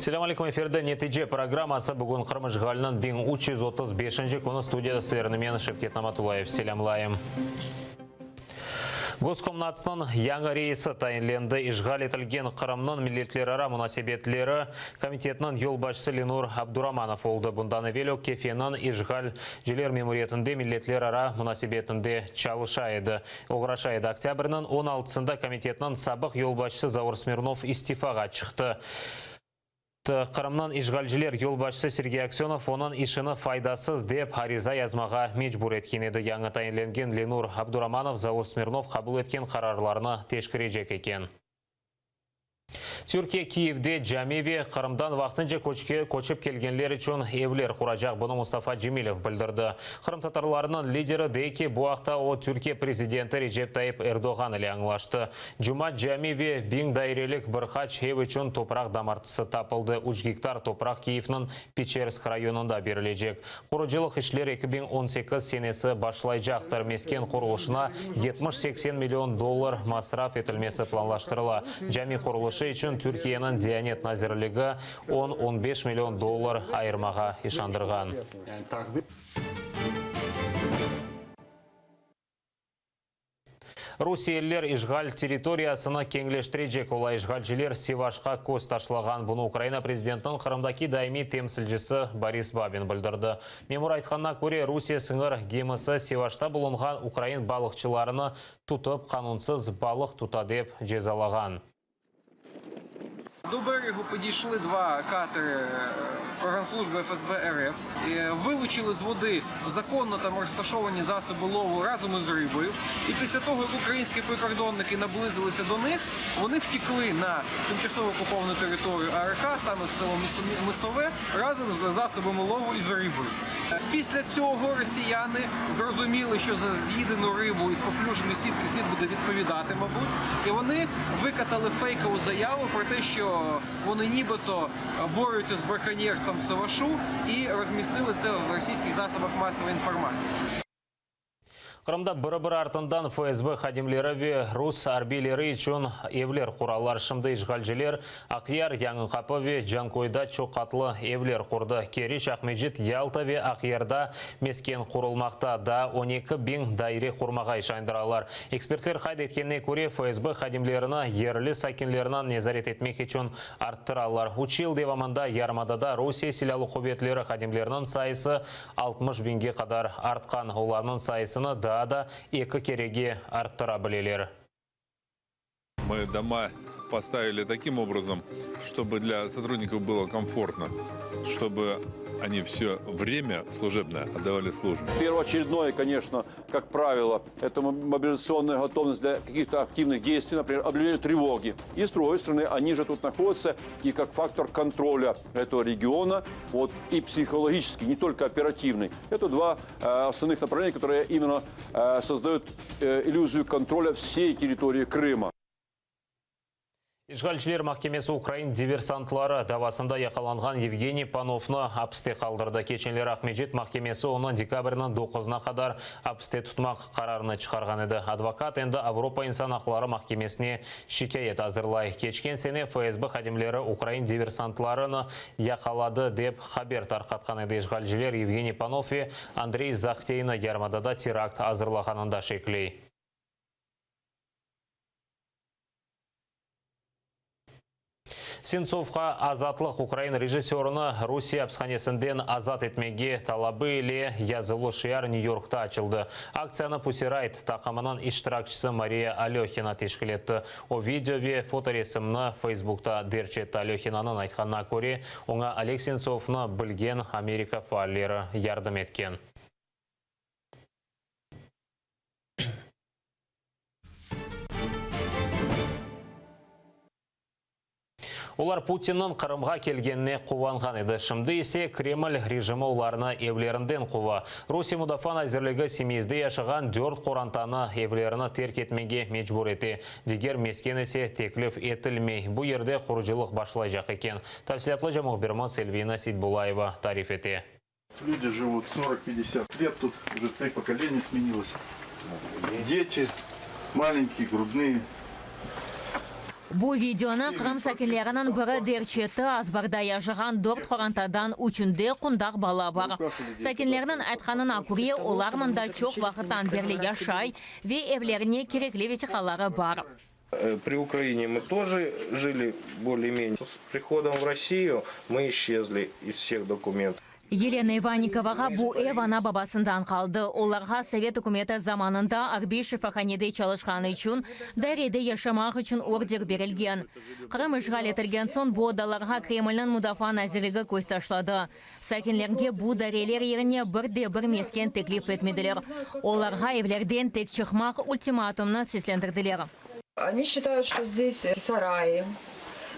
Selâm aleyküm, efirde Netice programması. Bugün Qırım işğaliniñ 1335-nci künü, studiyada sizlerni men, Şevket Namatullayev, selâmlayım. Goskomnatsnıñ yañı reisi tayinlendi. İşğal etilgen Qırımnıñ milletlerara munasebetleri komitetiniñ yolbaşçısı Lenur Abduramanov oldı. Bundan evel o, Kefeniñ işğalciler memuriyetinde milletlerara munasebetinde çalışa edi, oğraşa edi. Oktâbrniñ on altısında komitetniñ sabıq yolbaşçısı Zaur Smirnov istifağa çıqtı. Qırımnıñ işğalciler yolbaşçısı Sergey Aksenov onıñ işini faydasız dep ariza yazmağa mecbur etken edi. Yañı tayinlengen Lenur Abduramanov Zaur Smirnov qabul etken qararlarnı teşkirecek eken. Türkiye Kiyevde cami ve Qırımdan vaqtınca köçip kelgenler içün evler quracaq. Bunı Mustafa Cemilev bildirdi. Qırımtatarlarnıñ lideri dey ki, bu aqta o Türkiye prezidenti Recep Tayyip Erdoğan ile añlaştı. Cuma cami ve biñ dairelik bir qaç ev içün topraq damartısı tapıldı. Üç gektar topraq Kiyevniñ Peçersk rayonında berilecek. Qurucılıq işler 2018 senesi başlaycaqtır. Mesken qurulışına 70-80 million dollar masraf etilmesi planlaştırıla. Cami qurulışı içün Türkiyeniñ Diyanet nazirligi on, 15 million dollar ayırmağa işandırğan. Rusiyeliler işğal territoriyasını keñleştirecek ola. İşğalciler Sivaşqa köz taşlağan. Bunı Ukraina prezidentiniñ Qırımdaki daimiy temsilcisi Boris Babin bildirdi. Memur aytqanına köre, Rusiye sıñır gemisi Sivaşta bulunğan ukrain balıqçılarını tutıp, qanunsız balıq tuta dep cezalağan. Do beregu pidişli dva kateri Погранслужби ФСБ РФ, вилучили з води законно там розташовані засоби лову разом із рибою. І після того, як українські прикордонники наблизилися до них, вони втікли на тимчасово окуповану територію АРК, саме в село Мисове, разом з засобами лову і з рибою. Після цього росіяни зрозуміли, що за з'їдену рибу із поплюженої сітки слід буде відповідати, мабуть, і вони викатали фейкову заяву про те, що вони нібито борються з браконьєрством в Сивашу і розмістили це в російських засобах масової інформації. Qırımda biri-biri artından FSB hadimleri ve rus arbiyleri içün evler quralar. Şimdi işğalciler Aqyar, Yañı Qapı ve Cankoyda çoq qatlı evler qurdı. Keriç, Aqmescit, Yalta ve Aqyarda mesken qurulmaqta. Daa 12 biñ daire qurmağa işandıralar. Ekspertler qayd etkenine köre, FSB hadimlerini yerli sakinlerni nezaret etmek içün arttıralar. Üç yıl devamında yarımadada Rusiye Silâlı quvetleri hadimleriniñ sayısı 60 biñge qadar artqan. Olarnıñ sayısını daa da eki kerege arttıra bileler. Мы дома поставили таким образом, чтобы для сотрудников было комфортно, чтобы они все время служебное отдавали службе. Первоочередное, конечно, как правило, это мобилизационная готовность для каких-то активных действий, например, объявление тревоги. И с другой стороны, они же тут находятся и как фактор контроля этого региона, вот, и психологический, не только оперативный. Это два основных направления, которые именно создают иллюзию контроля всей территории Крыма. İşğalciler mahkemesi ukrain diversantları davasında yaqalanğan Yevgeniy Panovnı apiste qaldırdı. Keçenleri Aqmescit mahkemesi onı dekabrniñ doquzına qadar apiste tutmaq qararını çıqarğan edi. Advokat endi Avropa insan aqları mahkemesine şikâyet azırlay. Keçken sene FSB hadimleri ukrain diversantlarını yaqaladı, dep haber tarqatqan edi. İşğalciler Yevgeniy Panov ve Andrey Zahteyni yarımadada terakt azırlağanında şekley. Sentsovğa azatlıq ukrain rejissörını Rusiye apishanesinden azat etmege talabı ile yazılı şiar Nyu-Yorkta açıldı. Aktsiyanı Pussy Riot taqımınıñ iştirakçisi Mariya Alöhina teşkil etti. O, video ve fotoresimni Feysbukta derc etti. Alöhinanıñ aytqanına köre, oña Oleg Sentsovnı bilgen Amerika faalleri yardım etken. Olar Putinniñ Qırımğa kelgenine quvanğan edi, şimdi ise Kreml rejimi olarnı evlerinden quva. Rusiye Mudafaa nazirligi Simeizde yaşağan dört qorantanı evlerini terk etmege mecbur ete, diger mesken ise teklif etilmey, bu yerde qurucılıq başlaycaq eken. Tafsilâtlıca mühbirimiz Elvina Seytbulayeva tarif ete. Люди живут 40-50 лет, тут уже три поколения сменилось. Дети маленькие, грудные. Bu videonı Qırım sakinleriniñ biri derc etti, azbarda yaşağan dört qorantadan üçünde qundaq bala bar. Sakinlerniñ aytqanına köre, olar mında çoq vaqıttan berli yaşay ve evlerine kerekli vesiqaları bar. Pri Ukraine mı toje jili bolее-menее. S prihodom v Rossiyu mı isçezli iz vseh dokumentov. Yelena İvannikovağa bu ev ana-babasından qaldı. Olarğa Sovet ükümeti zamanında arbiy şifahanede çalışqanı içün dairede yaşamaq içün order berilgen. Qırım işğal etilgen soñ bu odalarğa Kremlniñ Mudafaa nazirligi köz taşladı. Sakinlerge bu daireler yerine bir de bir mesken teklif etmediler. Olarğa evlerden tek çıqmaq ultimatumnı seslendirdiler. Oni считают, что здесь сараи,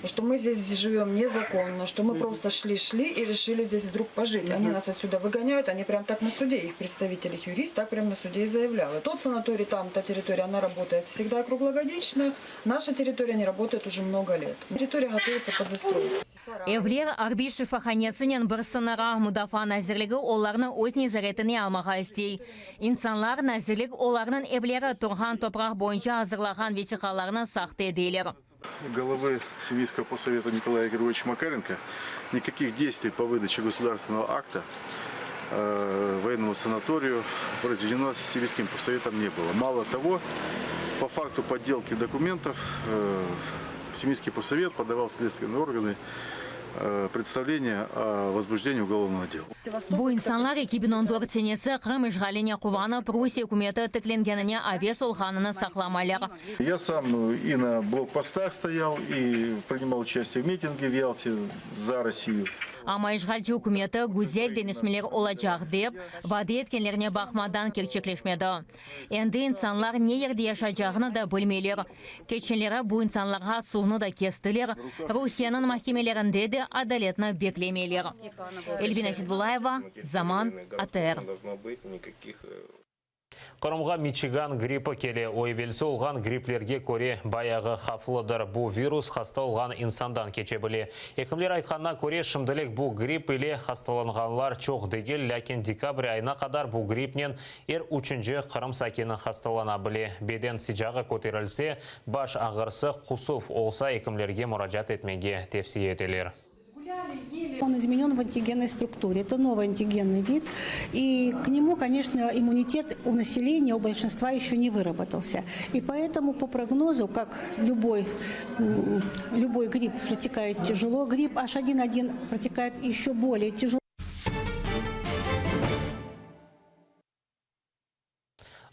что мы здесь живем незаконно, что мы просто шли-шли и решили здесь вдруг пожить. Они нас отсюда выгоняют, они прям так на суде, их представитель, их юрист так прям на суде и заявлял. И тот санаторий там, та территория, она работает всегда круглогодично, наша территория не работает уже много лет. Территория готовится под застройку. Evler arbiy şifahanesinen bir sıñıra, Mudafaa nazirligi olarnı öz nezaretine almağa istey. İnsanlar, nazirlik olarnıñ evleri turğan topraq boyunca azırlağan vesiqalarnı sahte deyler. Головы Симбирского поссовета Николая Григорьевича Макаренко никаких действий по выдаче государственного акта военному санаторию произведено Сибирским поссоветом не было. Мало того, по факту подделки документов Сибирский поссовет подавал в следственные органы представление о возбуждении уголовного дела. Bu insanlar 2014 senesi Qırım işğaline quvanıp, Rusiye ükümeti tiklengenine aves olğanını saqlamaylar. Я сам и на блокпостах стоял, и принимал участие в митинге в Ялте за Россию. Amma işğalci ükümeti güzel deñişmeler olacaq dep, vade etkenlerine baqmadan kerçekleşmedi. Endi insanlar ne yerde yaşaycağını da bilmeyler. Keçenleri bu insanlarğa suvnı da kestiler, Rusiyeniñ mahkemelerinde de adaletni beklemeyler. Elvina Seitbullayeva, Zaman, ATR. Qırımğa Miçigan grippi kele. O, evelsi olğan gripplerge köre bayağı havflıdır. Bu virus hasta olğan insandan keçe bile. Ekimler aytqanına köre, şimdilik bu gripp ile hastalanğanlar çoq degil, lâkin dekabr ayına qadar bu grippnen er üçünci Qırım sakini hastalana bile. Beden sıcağı köterilse, baş ağırsı, qusuv olsa, ekimlerge muracaat etmege tevsiye eteler. Он изменен в антигенной структуре. Это новый антигенный вид. И к нему, конечно, иммунитет у населения, у большинства еще не выработался. И поэтому по прогнозу, как любой, любой грипп протекает тяжело, грипп H1N1 протекает еще более тяжело.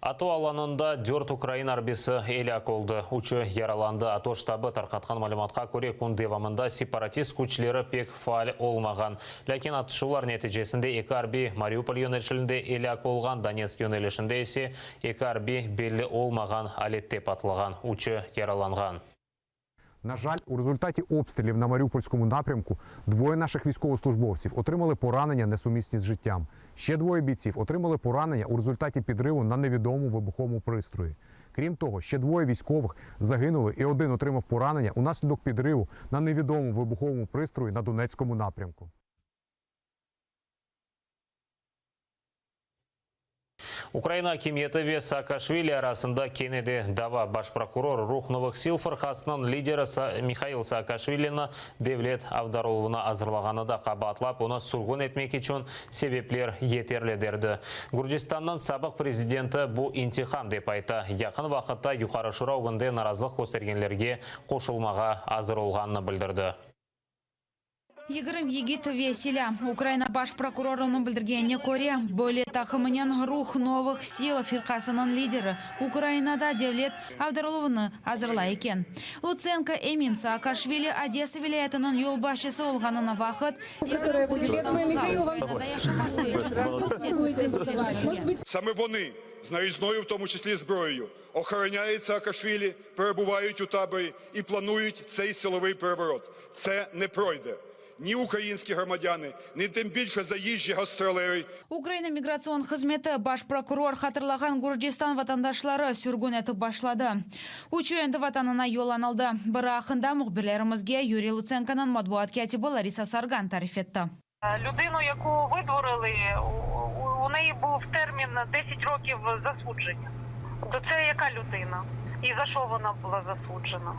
ATO alanında dört ukrain arbisi elâk oldı, üçü yaralandı. ATO ştabı tarqatqan malümatqa köre, kün devamında separatist küçleri pek faal olmağan. Lâkin atışuvlar neticesinde eki arbiy Mariupol yönelişinde elâk olğan, Donetsk yönelişinde ise eki arbiy belli olmağan alette patlağan, üçü yaralanğan. Na жаль, у результаті обстрілів на Маріупольському напрямку двоє наших військовослужбовців отримали поранення, несумісні з життям. Ще двоє бійців отримали поранення у результаті підриву на невідомому вибуховому пристрої. Крім того, ще двоє військових загинули і один отримав поранення унаслідок підриву на невідомому вибуховому пристрої на Донецькому напрямку. Ukraina akimiyeti ve Saakaşvili arasında kene de dava. Baş prokuror Ruh novıh sil fırqasınıñ lideri Mihail Saakaşvilini devlet avdarıluvına azırlağanıda qabaatlap, onı sürgün etmek içün sebepler yeterli derdi. Gürcistannıñ sabıq prezidenti bu intiqam dep ayta. Yaqın vaqıtta Yuqarı Şura ögünde narazılıq köstergenlerge qoşulmağa azır olğanını bildirdi. 20 yigit ve silâ. Ukraina baş prokurorınıñ bildirgenine köre, böyle taqımınen Ruh novıh sil firqasınıñ lideri Ukrainada devlet avdarıluvını azırlay eken. Lutsenko emin, Saakaşvili Odesa vilâyetiniñ yolbaşçısı olğanına vaqıt Ukrainada yaşaması içün ruhset resmiyleştirgen. Same вони, з нарізною, в тому числі зброєю, охороняють Саакашвілі, перебувають у таборі і планують цей силовий переворот. Це не пройде. Ні українські громадяни, ні тим більше заїжджі гастролери. Ukraina migratsion hızmeti baş prokuror hatırlağan Gürcistan vatandaşları sürgün etip başladı. Üçü endi vatanına yollanıldı. Biri aqqında mühbirlerimizge Yuriy Lutsenkonıñ matbuat kâtibi Larisa Sargan tarif etti. Людину, яку видворили, у неї був термін 10 років засудження. То це яка людина? І за що вона була засуджена?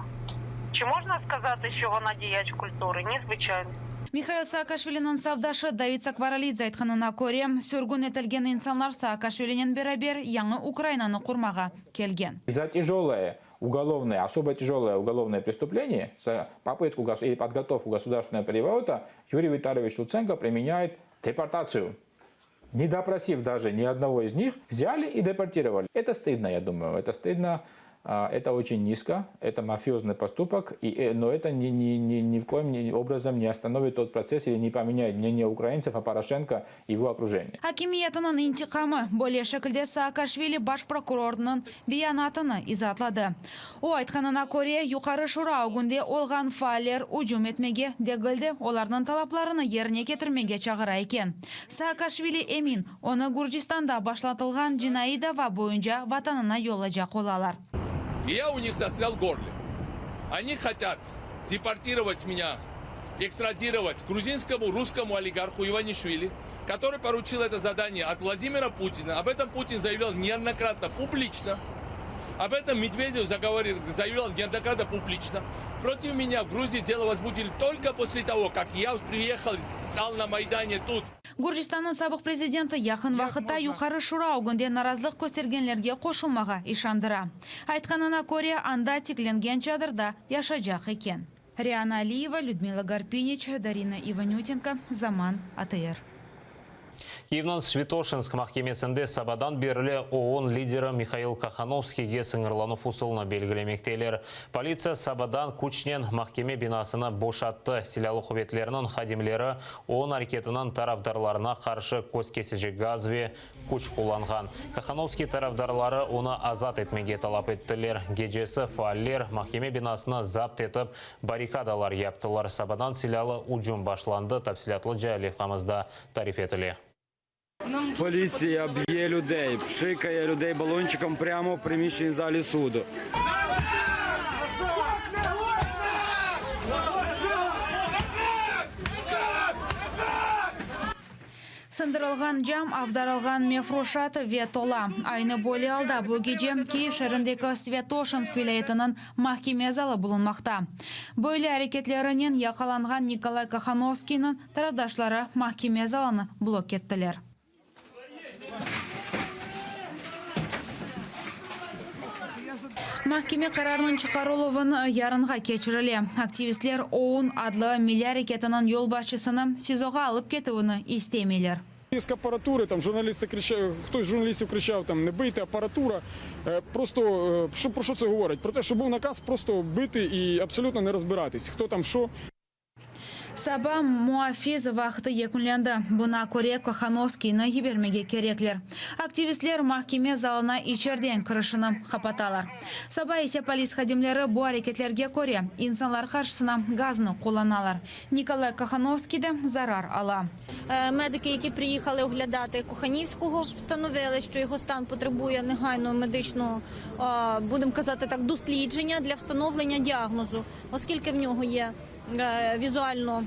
Чи можна сказати, що вона діяч культури? Ні, звичайно. Mihail Saakaşviliniñ safdaşı David Sakvarelidze aytqanına köre, sürgün etilgen insanlar Saakaşvilinen beraber yañı Ukrainanı qurmağa kelgen. За тяжелое уголовное, особо тяжелое уголовное преступление, за попытку или подготовку государственного переворота Юрий Витальевич Луценко применяет депортацию. Не допросив даже ни одного из них, взяли и депортировали. Это стыдно, я думаю, это стыдно, это очень низко, это мафиозный поступок, и, э, но это ни, ни, ни, ни в коем образом не остановит тот процесс или не поменяет мнение украинцев о Порошенко и его окружении. Akimiyetiniñ intiqamı böyle şekilde Saakaşvili baş prokurornıñ beyanatını izaatladı. O aytqanına köre, Yuqarı Şura ögünde olğan faaller ücüm etmege degil de, olarnıñ talaplarını yerine ketirmege çağıra eken. Saakaşvili emin, onı Gürcistanda başlatılğan cinaiy dava boyunca vatanına yollacaq olalar. И я у них застрял в горле. Они хотят депортировать меня, экстрадировать грузинскому русскому олигарху Иванишвили, который поручил это задание от Владимира Путина. Об этом Путин заявлял неоднократно публично. Об этом Медведев заговорил, заявлял неоднократно публично. Против меня в Грузии дело возбудили только после того, как я приехал, стал на Майдане тут. Gürcistannıñ sabıq prezidenti yaqın vaqıtta Yuqarı Şura ögünde narazılıq köstergenlerge qoşulmağa işandıra. Aytqanına köre, anda tiklengen çadırda yaşaycaq eken. Riana Aliyeva, Lüdmila Garpiniç, Darina İvanütenko, Zaman, ATR. Kyivniñ Svâtoşinsk mahkemesinde sabadan berli OUN lideri Mihail Kohanovskiyge sıñırlanuv usulını belgilemekteler. Politsiya sabadan küçnen mahkeme binasını boşattı. Silâlı quvetlerniñ hadimleri OUN areketiniñ tarafdarlarına qarşı köz kesici gaz ve küç qullanğan. Kohanovskiy tarafdarları onı azat etmege talap ettiler. Gecesi faaller mahkeme binasını zapt etip, barrikadalar yaptılar. Sabadan silâlı ücüm başlandı, tafsilâtlıca levhamızda tarif etile. Поліція б'є людей, пшикає людей балончиком прямо в приміщенні залі суду. Sındırılğan cam, avdarılğan mefruşat ve tola. Aynı böyle alda bu gece Kiyev şeerindeki Svâtoşinsk vilâyetiniñ mahkeme zalı bulunmaqta. Böyle areketlerinen yaqalanğan Nikolay Kohanovskiyniñ tarafdaşları mahkeme zalını blok ettiler. Mahkeme qararınıñ çıqarıluvını yarınğa keçirile. Aktivistler OUN adlı milliy areketiniñ yolbaşçısını SİZOğa alıp ketüvini istemeyler. З апаратури, там журналісти кричали, хтось з журналістів кричав, там не бийте апаратура. Просто що про що це говорить? Про те, що був наказ просто бити і абсолютно не розбиратись, хто там що. Saba muafiz vaqtı yekünlendi, buña köre Kohanovskiyni yibermege kerekler. Aktivistler mahkeme zalına içerden kirişini qapatalar. Saba ise polis hadimleri bu areketlerge köre insanlar qarşısına gaznı qullanalar. Nikolay Kohanovskiy de zarar ala. Медики, які приїхали оглядати Коханівського, встановили, що його стан потребує негайного медичного, будемо казати так, дослідження для встановлення діагнозу, оскільки в нього є візуально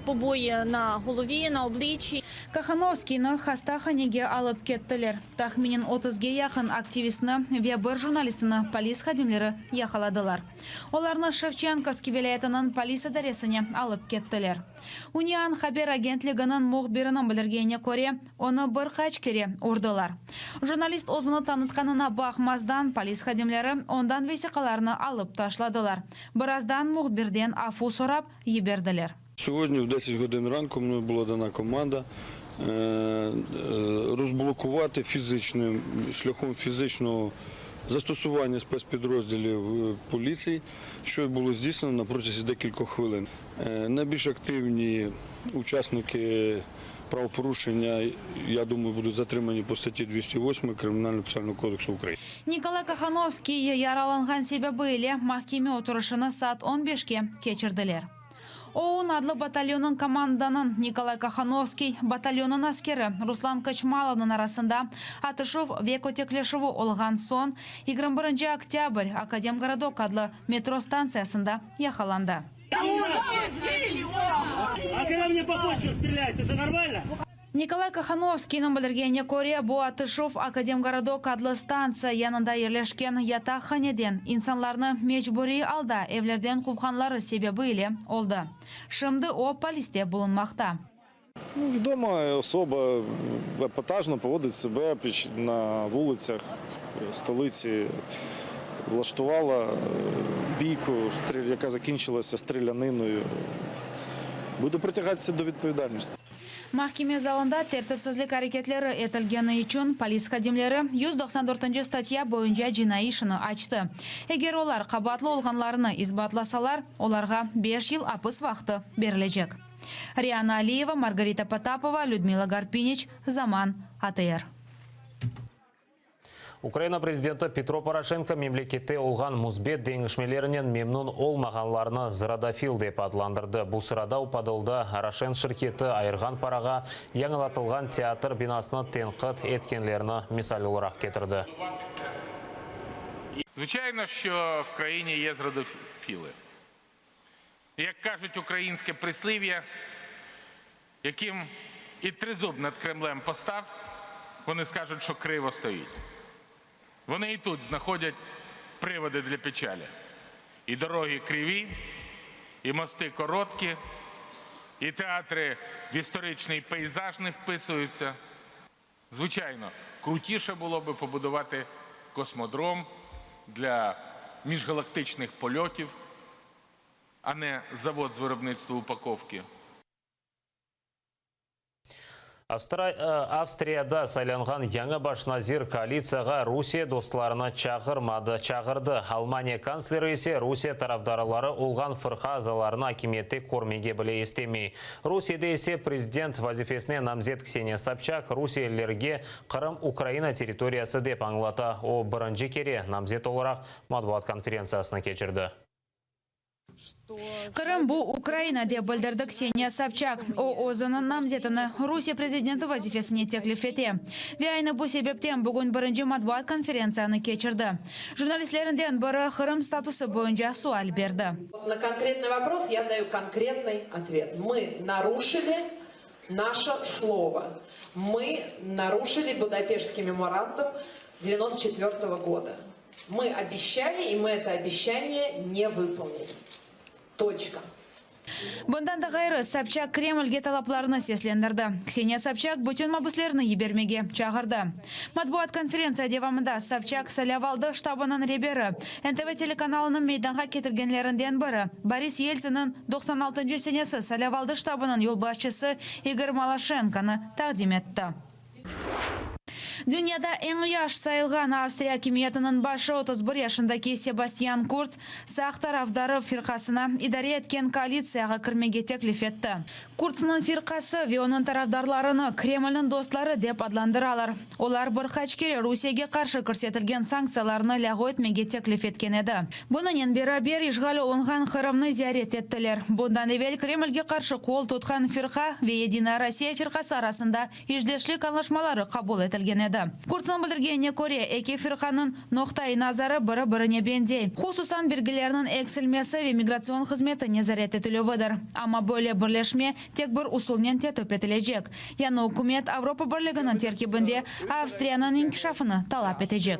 побої на голові, на обличчі. Kohanovskiyni hastahanege alıp kettiler. Tahminen otuzge yaqın aktivistni ve bir jurnalistini polis hadimleri yaqaladılar. Olarnı Şevçenkovskiy vilâyetiniñ polis idaresine alıp kettiler. UNİAN haber agentliginiñ mühbiriniñ bildirgenine köre, onı bir qaç kere urdılar. Jurnalist özüni tanıtqanına baqmazdan, polis hadimleri ondan vesiqalarnı alıp taşladılar. Birazdan mühbirden afu sorap, yiberdiler. Сьогодні в 10 годин ранку мною була дана команда розблокувати фізичним шляхом фізичного застосування спецпідрозділів поліції, що було здійснено на протязі декількох хвилин. Найбільш активні учасники правопорушення, я думаю, будуть затримані по статті 208 Кримінального процесуального кодексу України. Nikolay Kohanovskiy yaralanğan sebebi ile mahkeme oturışını saat on beşke keçirdiler. OUN adlı batalyonıñ komandanı Nikolay Kohanovskiy, batalyonıñ askeri Ruslan Kaçmalovnıñ arasında atışuv ve kötekleşüvi olğan soñ, 21 oktâbr Akademgorodok adlı metro stantsiyasında yaqalandı. Nikolay Kohanovskiyniñ bildirgenine köre, bu atışuv Akademgorodok adlı stantsiya yanında yerleşken yataqhaneden insanlarnı mecburiy alda evlerden quvğanları sebebi ile oldı. Şimdi o, poliste bulunmaqta. Відома особа епатажно поводить себе на вулицях столиці, влаштувала бійку, яка закінчилася стріляниною. Буде притягатися до відповідальності. Mahkeme zalında tertipsizlik areketleri etilgeni içün polis hadimleri 194 statya boyunca cinaiy işini açtı. Eger olar qabaatlı olğanlarını isbatlasalar, olarğa beş yıl apis vaqtı berilecek. Riana Aliyeva, Margarita Potapova, Lüdmila Garpiniç, Zaman, ATR. Ukraina prezidenti Petro Poroşenko memlekette olğan müsbet deñişmelerinen memnün olmağanlarnı zradofil dep adlandırdı. Bu sırada o Podolda Roşen şirketi ayırğan parağa yañılatılğan teatr binasını tenqit etkenlerni misal olaraq ketirdi. Звичайно, що в країні є зрадофіли. Як кажуть українське прислів'я, яким і тризуб над Кремлем постав, вони скажуть, що криво стоїть. Вони і тут знаходять приводи для печалі. І дороги криві, і мости короткі, і театри в історичний пейзаж не вписуються. Звичайно, крутіше було би побудувати космодром для міжгалактичних польотів, а не завод з виробництва упаковки. Avstriyada saylanğan yañı baş nazir koalitsiyağa Rusiye dostlarını çağırmadı, çağırdı. Almaniya kantsleri ise Rusiye tarafdarları olğan fırqa azalarını akimiyette körmege bile istemey. Rusiyede ise prezident vazifesine namzet Kseniya Sobçak rusiyelilerge Qırım Ukraina territoriyası dep añlata. O, birinci kere namzet olaraq matbuat konferentsiyasını keçirdi. Qırım bu Ukraina, dep bildirdi Kseniya Sobçak. O, özüniñ namzetini Rusiye prezidenti vazifesine teklif ete. Ve aynı bu sebepten bugün birinci matbuat konferentsiyanı keçirdi. Jurnalistlerinden biri Qırım statusı boyunca sual berdi. На конкретный вопрос я даю конкретный ответ. Мы нарушили наше слово. Мы нарушили Будапештский меморандум 94 года. Мы обещали, и мы это обещание не выполнили. Точка. Bundan da ğayrı, Sobçak Kremlge talaplarını seslendirdi. Kseniya Sobçak bütün mabüslerni yibermege çağırdı. Matbuat konferentsiya devamında Sobçak saylavaldı ştabınıñ reberi, NTV telekanalınıñ meydanğa ketirgenlerinden biri, Boris Yeltsinniñ 96 senesi saylavaldı ştabınıñ yolbaşçısı İgor Malaşenkonı taqdim etti. Dünyada eñ yaş sayılğan Avstriya akimiyetiniñ başı 31 yaşındaki Sebastyan Kurts sağ tarafdarı firqasına idare etken koalitsiyağa kirmege teklif etti. Kurtsnıñ firqası ve onıñ tarafdarlarını Kremlniñ dostları dep adlandıralar. Olar bir qaç kere Rusiyege qarşı kirsetilgen sanktsiyalarnı lâğu etmege teklif etken edi. Bunınen beraber işğal olunğan Qırımnı ziyaret ettiler. Bundan evel Kremlge qarşı qol tutqan firqa ve Yedinaya Rossiya firqası arasında işdeşlik añlaşmaları qabul etilgen edi. Kurtsnıñ bildirgenine köre, eki firqanıñ noqta-i nazarı biri-birine beñzey, hususan bergilerniñ eksilmesi ve migratsion hızmeti nezaret etilüvidir. Amma böyle birleşme tek bir usulnen tertip etilecek, yañı ükümet Avropa Birliginiñ terkibinde Avstriyanıñ inkişafını talap etecek.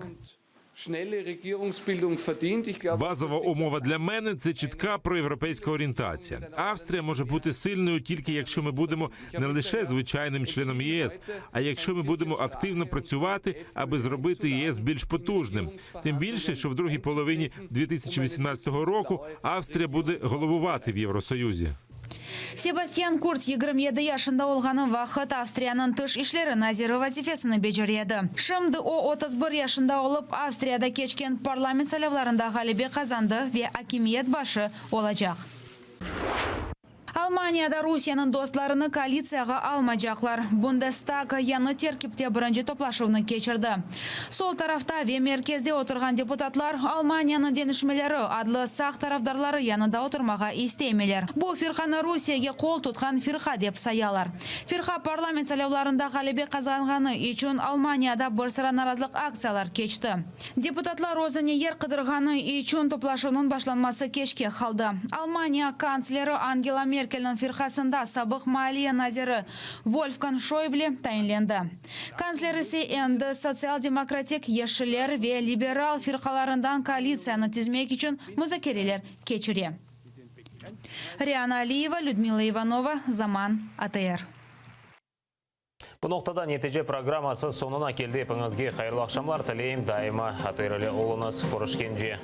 Базова умова для мене це чітка проєвропейська орієнтація. Австрія може бути сильною тільки якщо ми будемо не лише звичайним членом ЄС, а якщо ми будемо активно працювати, аби зробити ЄС більш потужним. Тим більше, що в другій половині 2018 року Австрія буде головувати в Євросоюзі. Sebastyan Kurts 27 yaşında olğanı vaqıt Avstriyanıñ tış işleri naziri vazifesini becere edi. Şimdi o, 31 yaşında olıp, Avstriyada keçken parlament saylavlarında ğalebe qazandı ve akimiyet başı olacaq. Almaniyada Rusiyeniñ dostlarını koalitsiyağa almaycaqlar. Bundestag yañı terkipte birinci toplaşuvnı keçirdi. Sol tarafta ve merkezde oturğan deputatlar Almaniyanıñ deñişmeleri adlı sağ tarafdarları yanında oturmağa istemeyler. Bu firqanı Rusiyege qol tutqan firqa dep sayalar. Firqa parlament saylavlarında ğalebe qazanğanı içün Almaniyada bir sıra narazılıq aktsiyalar keçti. Deputatlar özüne yer qıdırğanı içün toplaşuvnıñ başlanması keçke qaldı. Almaniya kantsleri Angela Merkel. Merkelniñ firqasında sabıq maliye naziri Volfgang Şoyble tayinlendi. Kantsler ise endi Sotsial-demokratik, Yeşiller ve Liberal firqalarından koalitsiyanı tizmek içün muzakereler keçire. Riana Aliyeva, Lüdmila İvanova, Zaman, ATR. Bu noqtada Netice programması soñuna keldi. Epiñizge hayırlı aqşamlar tileyim. Daima ATR ile oluñız. Körüşkence.